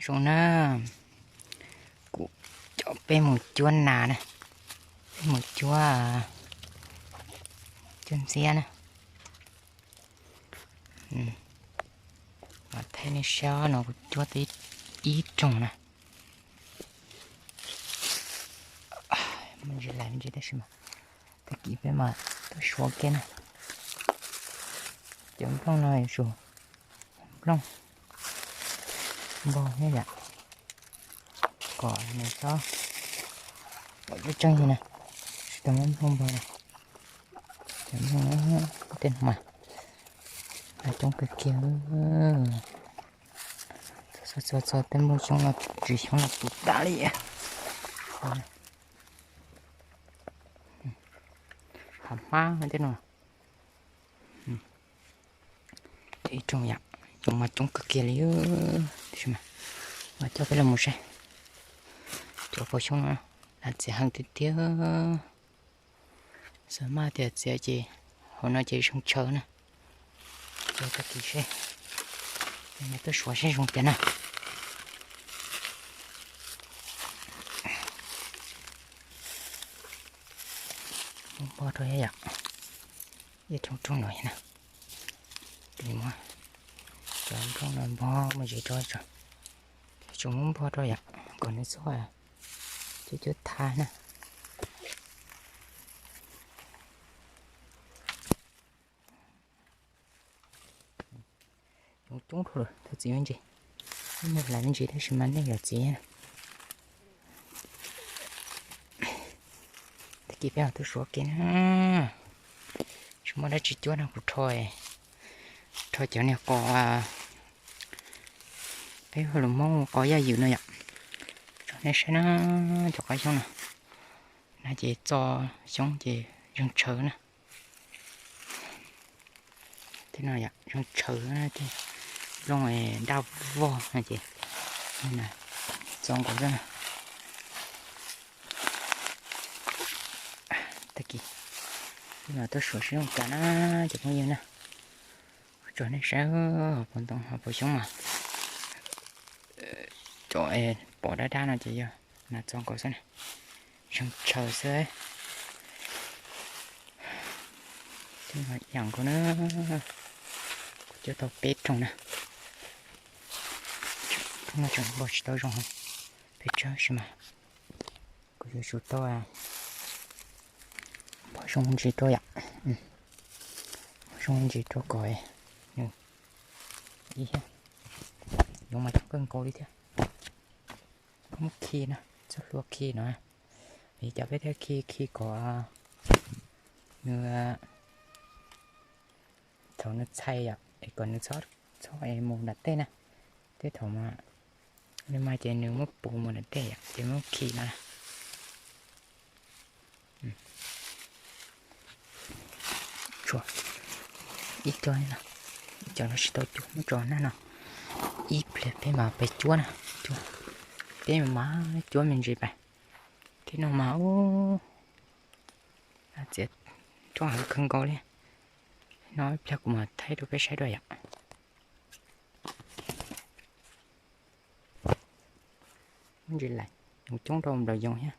Zoo na, kuv coj peb mus cuab nas na, peb mus cuab, cuab ntxiab na. Thaij nej saib no, kuv cuab tau ib rooj na. Muaj ntsis lais me ntsis tab sis mas tag kis peb mam tuaj suav kiag na. Cov nplooj no yuav tsum nplooj npog thiab yom, kom nws txhob pom tseeb tseeb li na, tsis tau muab nplooj npog na. Cov nplooj no tej no mas coob kawg kiag. Txog txog tej nplooj xyoob no tsis xyoob no puv tas li. Hav hmab tej no. Ib rooj yom, cov mas coob kawg kiag li. Tiam sis mas coj peb los mus saib cov pos xyoob no, nas txiav heev tiag tiag. Xav mas tias txiav ces hauv no ces zoo tshaw na. Ces tag kis seb, tuaj suav seb zoo cas na. Muab npog rau yom, ib rooj rooj no na. Ces muab cov nplooj no npog me ntsis rau tso, yuav tsum muab npog rau yom, kom nws txhob cuab cuab thab na. Coob coob dhau lawm, thov txim me ntsis. Ib nyuag lais me ntsis tab sis mas nej zam txim na. Tag kis peb mam tuaj suav kiag na. Tsis muaj dab tsi cuab no, kuv rho, rho cov niag qos, peb hauj lwm Hmoob qos yaj ywm no yom. Tso nej saib na, cov qos xyoob no, na ces txo xyoob ces zoo tshaw na. Tej no yom, zoo tshaw na, tej nplooj daj vog no ces txo nkaus xwb na. Tag kis peb mam tuaj suav seb zoo cas na, cov phooj ywg na. Tso nej saib, hauv paus ntoo hauv paus xyoob mas cov pom dab dab no ces yog nas txo nkaus xwb na, zoo tshaw xwb. Ib yam nkaus na, kuv cuab tau peb rooj na. Rooj no tseem npog tsis tau zoo, peb tsawg sis mas kuv yuav tsum tau npog zoo ntsis rau yom, npog zoo ntsis rau kom nws ib, yoov mas coob kawg nkaus li thiab. Muab khi na, txhob hlua khi no, vim cov peb thiaj khi khi kom nws, thaum nws txhais yom, es kom nws txhob, txhob es mus nram tej na, tej thaum mas nws mas ces nws muab puv mus nram tej yom, ces muab khi no. Tshuav ib co, ib co no tsis tau cuab, muab tso nag no. Ib pliag peb mam pem cuab na, cuab, peb mam cuab me ntsis pais. Tej no mas ub, txiav roob heev kawg nkaus li. No ib pliag kuv mam thaij rau peb saib dua yom. Muaj ntsis lais, yoov coob rau nplaum yoov thiab.